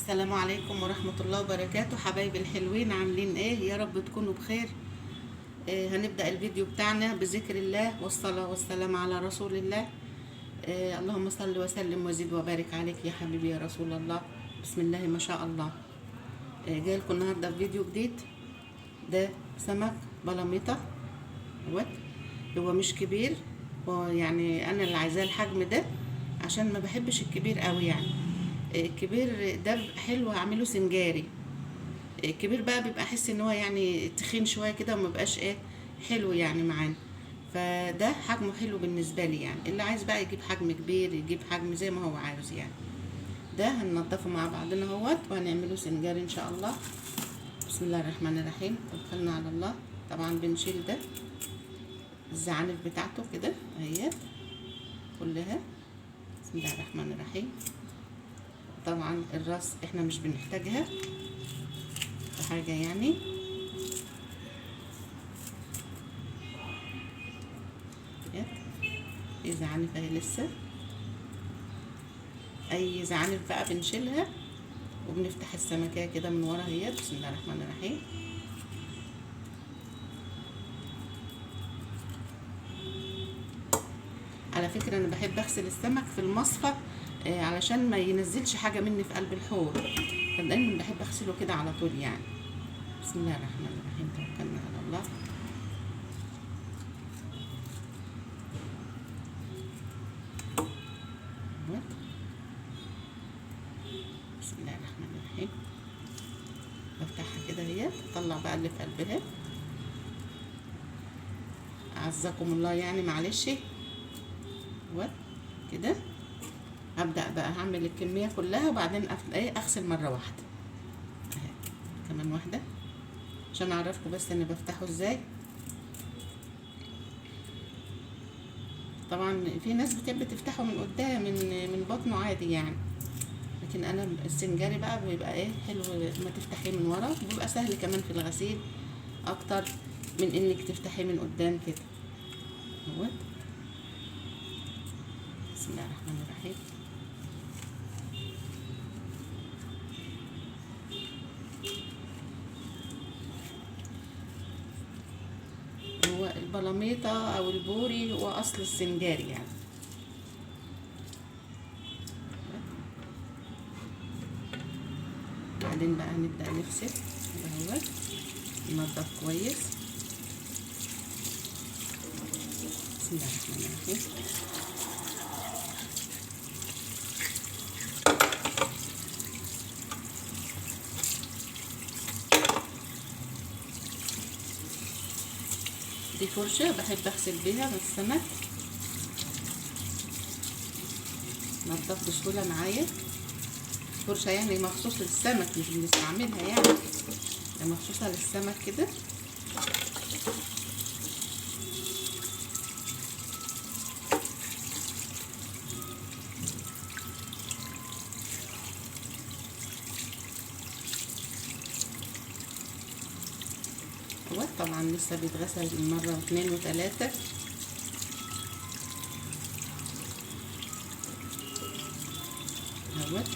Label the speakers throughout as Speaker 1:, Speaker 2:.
Speaker 1: السلام عليكم ورحمة الله وبركاته. حبايبي الحلوين، عاملين ايه؟ يا رب تكونوا بخير. هنبدأ الفيديو بتاعنا بذكر الله والصلاة والسلام على رسول الله. اللهم صل وسلم وزد وبارك عليك يا حبيبي يا رسول الله. بسم الله ما شاء الله. جايلكم النهارده في فيديو جديد. ده سمك بلاميطه اهوت، هو مش كبير، هو يعني انا اللي عايزاه الحجم ده عشان ما بحبش الكبير قوي. يعني الكبير ده حلو هعمله سنجاري، الكبير بقى بيبقى احس ان هو يعني تخين شوية كده وما بقاش ايه حلو يعني معانا. فده حجمه حلو بالنسبة لي، يعني اللي عايز بقى يجيب حجم كبير يجيب حجم زي ما هو عاوز. يعني ده هننضفه مع بعضنا اهوت وهنعمله سنجاري ان شاء الله. بسم الله الرحمن الرحيم، توكلنا على الله. طبعا بنشيل ده الزعانف بتاعته كده اهيت كلها. بسم الله الرحمن الرحيم. طبعا الراس احنا مش بنحتاجها في حاجة يعني. ايه زعانف اهي لسه، اي زعانف بقى بنشيلها وبنفتح السمكيه كده من ورا اهي. بسم الله الرحمن الرحيم. على فكرة انا بحب اغسل السمك في المصفى علشان ما ينزلش حاجة مني في قلب الحوض، فدايما بحب اغسله كده على طول يعني. بسم الله الرحمن الرحيم، توكلنا على الله. بسم الله الرحمن الرحيم. بفتحها كده اهي، تطلع بقى اللي في قلبها، اعزكم الله يعني، معلش كده. هبدأ بقى هعمل الكمية كلها وبعدين ايه اغسل مرة واحدة اهي، كمان واحدة عشان اعرفكم بس اني بفتحه ازاي. طبعا في ناس بتحب تفتحه من قدام من بطنه عادي يعني، لكن انا السنجاري بقى بيبقى ايه حلو ما تفتحيه من ورا، بيبقى سهل كمان في الغسيل اكتر من انك تفتحيه من قدام كده اهوت. بسم الله الرحمن الرحيم. هو البلاميطة او البوري هو اصل السنجاري يعني. بعدين بقى هنبدأ نغسل اهوت، ننضف كويس. بسم الله الرحمن الرحيم. دي فرشة بحب اغسل بيها السمك، نضف بسهولة معايا. فرشة يعني مخصوص للسمك، مش بنستعملها يعني، مخصوصة للسمك كده. طبعا لسه بيتغسل مرة واثنين وثلاثة. اهوت.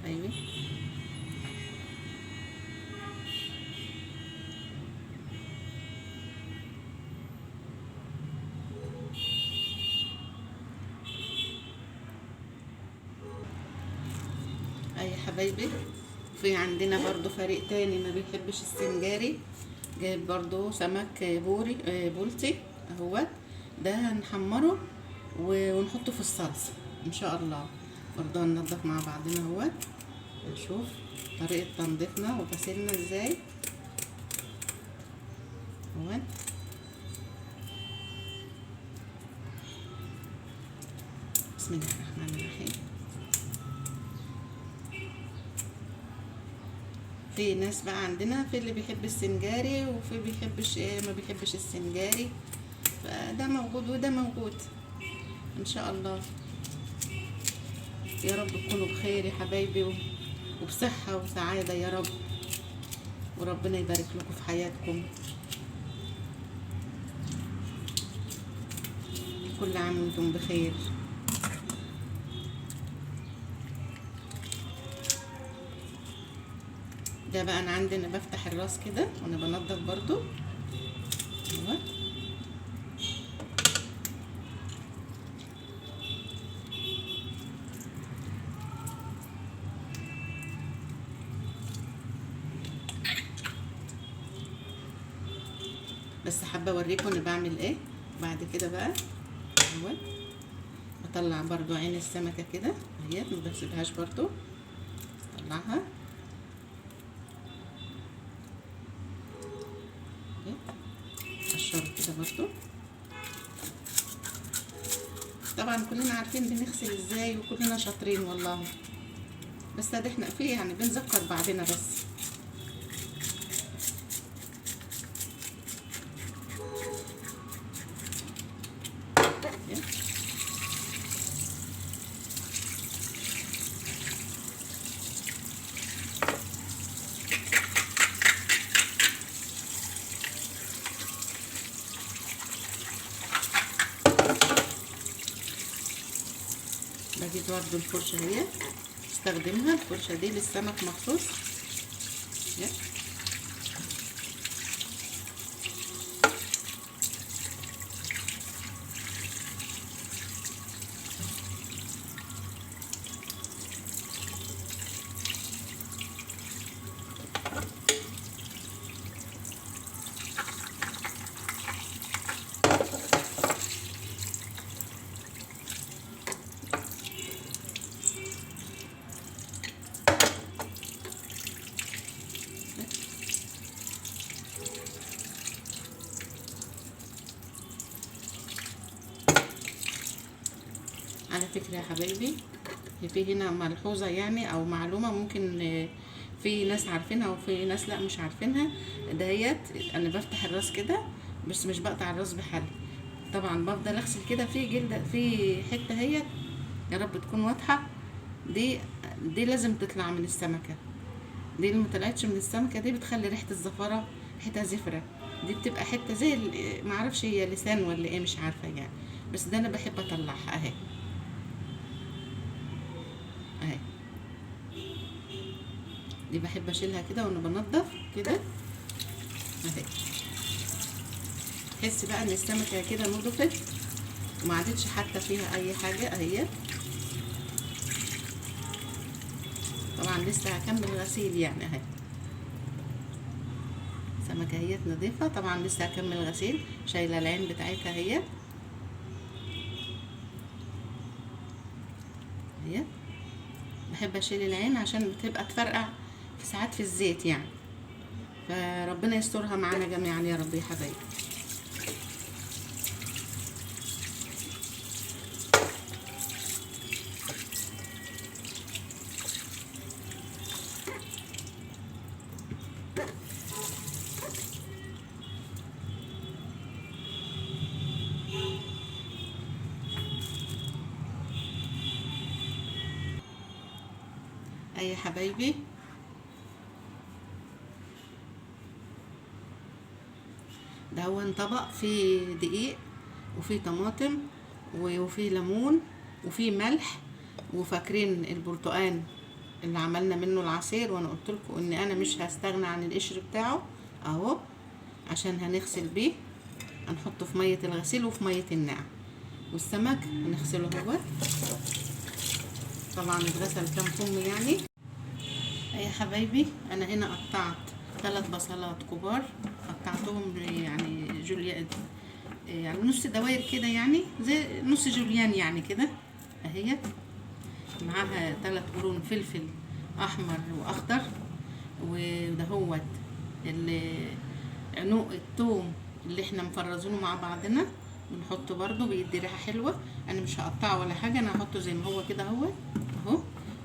Speaker 1: ايوه اي حبايبي. في عندنا برضو فريق تاني ما بيحبش السنجاري، جايب برضو سمك بوري بولتي اهوت. ده هنحمره ونحطه في الصلصة ان شاء الله. برضو هننضف مع بعضنا اهوت، نشوف طريقة تنظيفنا وغسيلنا ازاي اهوت. بسم الله الرحمن الرحيم. في ناس بقى عندنا في اللي بيحب السنجاري وفي بيحبش ايه، ما بيحبش السنجاري، فده موجود وده موجود. ان شاء الله يا رب تكونوا بخير يا حبايبي وبصحة وسعادة يا رب، وربنا يبارك لكم في حياتكم. كل عام وانتم بخير. ده بقى انا عندنا بفتح الراس كده وانا بنضف برضو اهوت. بس حابة اوريكم انا بعمل ايه بعد كده بقى اهوت. بطلع برضو عين السمكة كده اهيت، ما بسيبهاش برضو، بطلعها قشرة كده برضو. طبعا كلنا عارفين بنغسل ازاي وكلنا شاطرين والله، بس ده احنا فيه يعني بنذكر بعضنا بس. بجيب برضو الفرشة اهي، استخدمها الفرشة دي للسمك مخصوص. على فكرة يا حبايبي في هنا ملحوظة يعني او معلومة ممكن في ناس عارفينها وفي ناس لا مش عارفينها. دهيت انا بفتح الراس كده بس مش بقطع الراس بحل، طبعا بفضل اغسل كده في جلدة في حتة هي يا رب تكون واضحة، دي لازم تطلع من السمكة. دي اللي ما طلعتش من السمكة دي بتخلي ريحة الزفرة ريحتها زفرة، دي بتبقى حتة زي معرفش هي لسان ولا ايه مش عارفة يعني، بس ده انا بحب اطلعها اهي اهي. دي بحب اشيلها كده وانا بنضف كده اهي. تحس بقى ان السمكة كده نضفت وما عادتش حتى فيها اي حاجة اهي. طبعا لسه هكمل غسيل يعني اهي، سمكة اهي نضيفه، طبعا لسه هكمل غسيل، شايله العين بتاعتها اهي اهي. بحب اشيل العين عشان بتبقى تفرقع في ساعات في الزيت يعني، فربنا يسترها معانا جميعا يا رب يا حبايبي. اي حبايبي ده هو طبق فيه دقيق وفيه طماطم وفيه ليمون وفيه ملح، وفاكرين البرتقان اللي عملنا منه العصير، وانا قلت لكم ان انا مش هستغنى عن القشر بتاعه اهو، عشان هنغسل بيه، هنحطه في مية الغسيل وفي مية النقع. والسمك هنغسله اهو، طبعا اتغسل كام فم يعني. يا حبايبي انا هنا قطعت 3 بصلات كبار، قطعتهم يعني جوليان، يعني نص دواير كده، يعني زي نص جوليان يعني كده اهي. معاها 3 قرون فلفل احمر واخضر، ودهوت عنق الثوم اللي احنا مفرزينه مع بعضنا بنحطه برضو بيدي ريحه حلوة. انا مش هقطعه ولا حاجة، انا هحطه زي ما هو كده اهو اهو،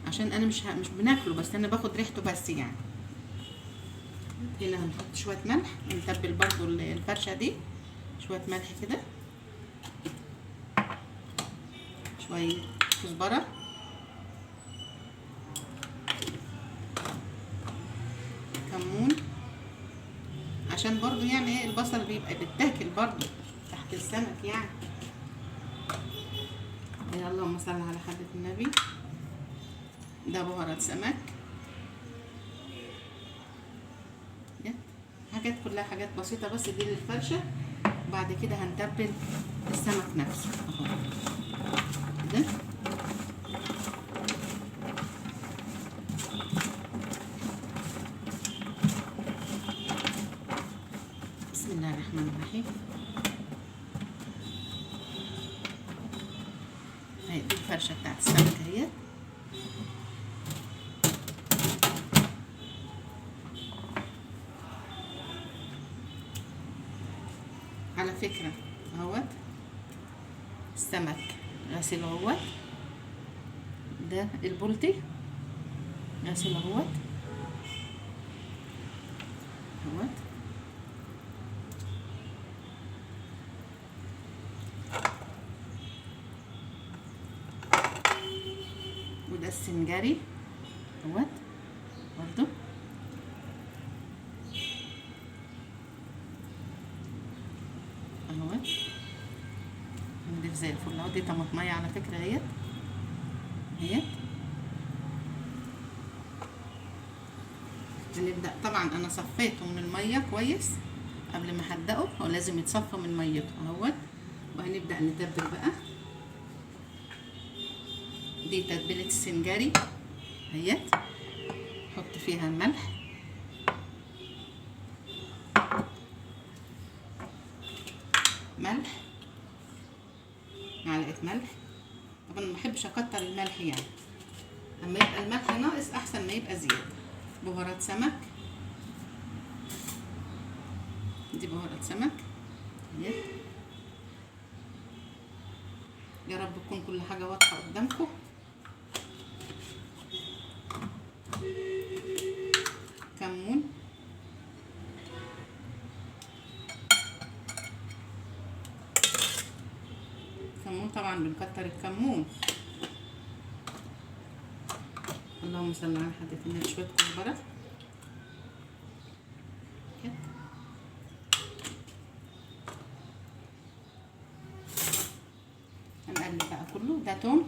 Speaker 1: عشان انا مش بناكله، بس انا باخد ريحته بس يعني. هنا هنحط شوية ملح، نتبل برضو الفرشة دي شوية ملح كده، شوية كزبره، كمون، عشان برضو يعني ايه البصل بيبقى بيتاكل برضو تحت السمك يعني. اللهم صل على حضرة النبي. ده بهارات سمك، حاجات كلها حاجات بسيطة بس دي للفرشة. وبعد كده هنتبل السمك نفسه اهو كده. بسم الله الرحمن الرحيم. اهي دي الفرشة بتاعت السمك اهي. على فكرة اهوت السمك غسيل اهوت، ده البولتي غسيل اهوت اهوت. وده السنجاري اهوت برضو. اهوت نضيف زي الفل اهو. دي طماطمية على فكرة اهيت اهيت. هنبدأ طبعا انا صفيته من المية كويس قبل ما احدقه، هو لازم يتصفى من ميته اهوت. وهنبدأ نتبل بقى. دي تتبيلة السنجاري اهيت، حط فيها الملح، ملح، معلقة ملح. طبعا ما بحبش اكتر الملح يعني، اما يبقى الملح ناقص احسن ما يبقى زيادة. بهارات سمك، دي بهارات سمك اهيت. يا رب تكون كل حاجة واضحة قدامكم. كمون، كمون طبعا بنكتر الكمون. اللهم صل على حضرة النبي. شوية كزبرة كده، هنقلب بقى كله. ده توم،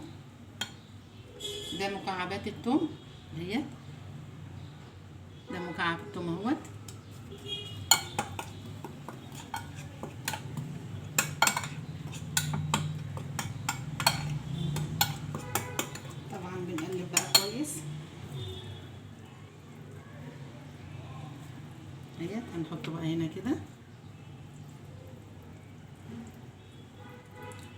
Speaker 1: ده مكعبات التوم اهيت، ده مكعب التوم اهوت. طبعا بنقلب بقى كويس اهيت. هنحطه بقى هنا كده.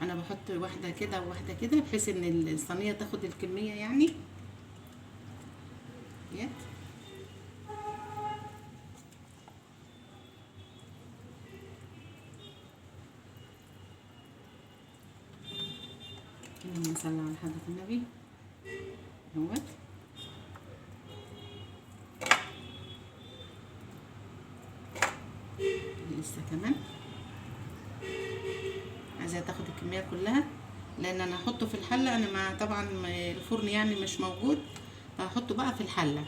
Speaker 1: انا بحط واحدة كده وواحدة كده بحيث ان الصينية تاخد الكمية يعني اهيت. اللهم صل على حضرة النبي اهوت. لسه كمان عايزاها تاخد الكمية كلها، لان انا هحطه في الحلة. انا مع طبعا الفرن يعني مش موجود، فهحطه بقى في الحلة،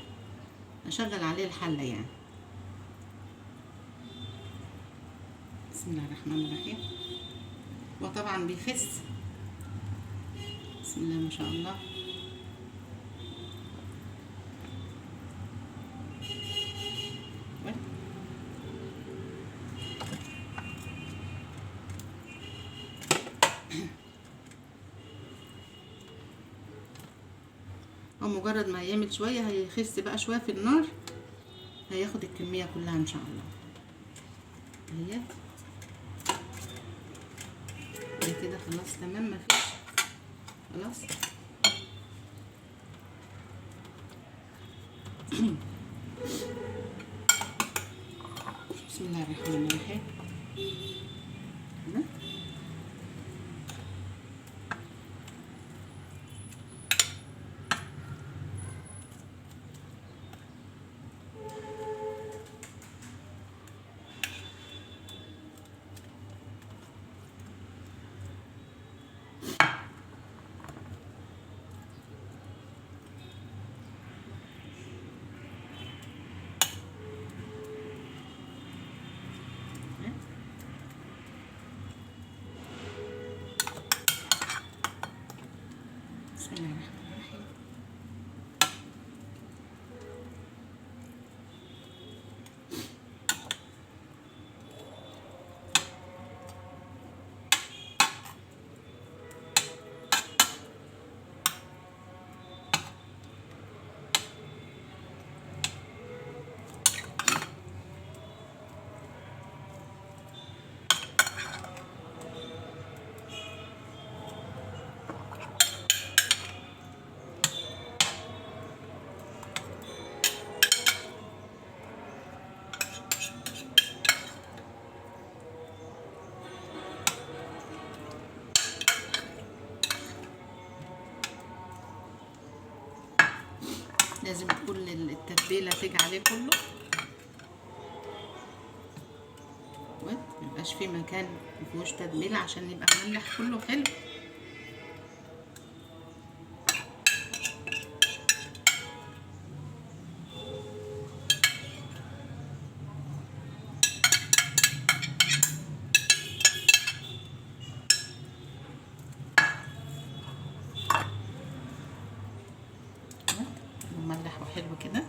Speaker 1: اشغل عليه الحلة يعني. بسم الله الرحمن الرحيم. وطبعا بيخس، بسم الله ما شاء الله. ومجرد ما يعمل شوية هيخس بقى شوية في النار، هياخد الكمية كلها ان شاء الله. اهيت ده كده خلاص تمام، مفيش خلاص. بسم الله الرحمن الرحيم. لازم كل التتبيله تيجي عليه كله، ميبقاش في مكان مفيهوش تتبيله عشان يبقى مملح كله حلو. مملح وحلو كده.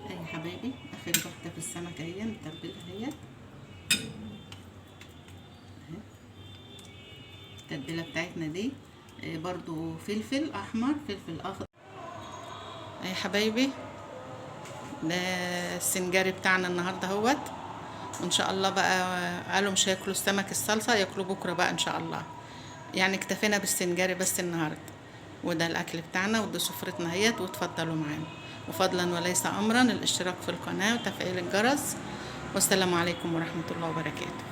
Speaker 1: اهي حبايبي اخر واحدة في السمكة اهي نتبلها اهي. التتبيله بتاعتنا دي برضو فلفل احمر فلفل اخضر. اهي حبايبي ده السنجاري بتاعنا النهارده اهوت، وان شاء الله بقى قالوا مش هياكلوا السمك الصلصه، ياكلوا بكره بقى ان شاء الله. يعني اكتفينا بالسنجاري بس النهارده، وده الاكل بتاعنا وده سفرتنا اهيت، وتفضلوا معانا. وفضلا وليس امرا الاشتراك في القناة وتفعيل الجرس، والسلام عليكم ورحمة الله وبركاته.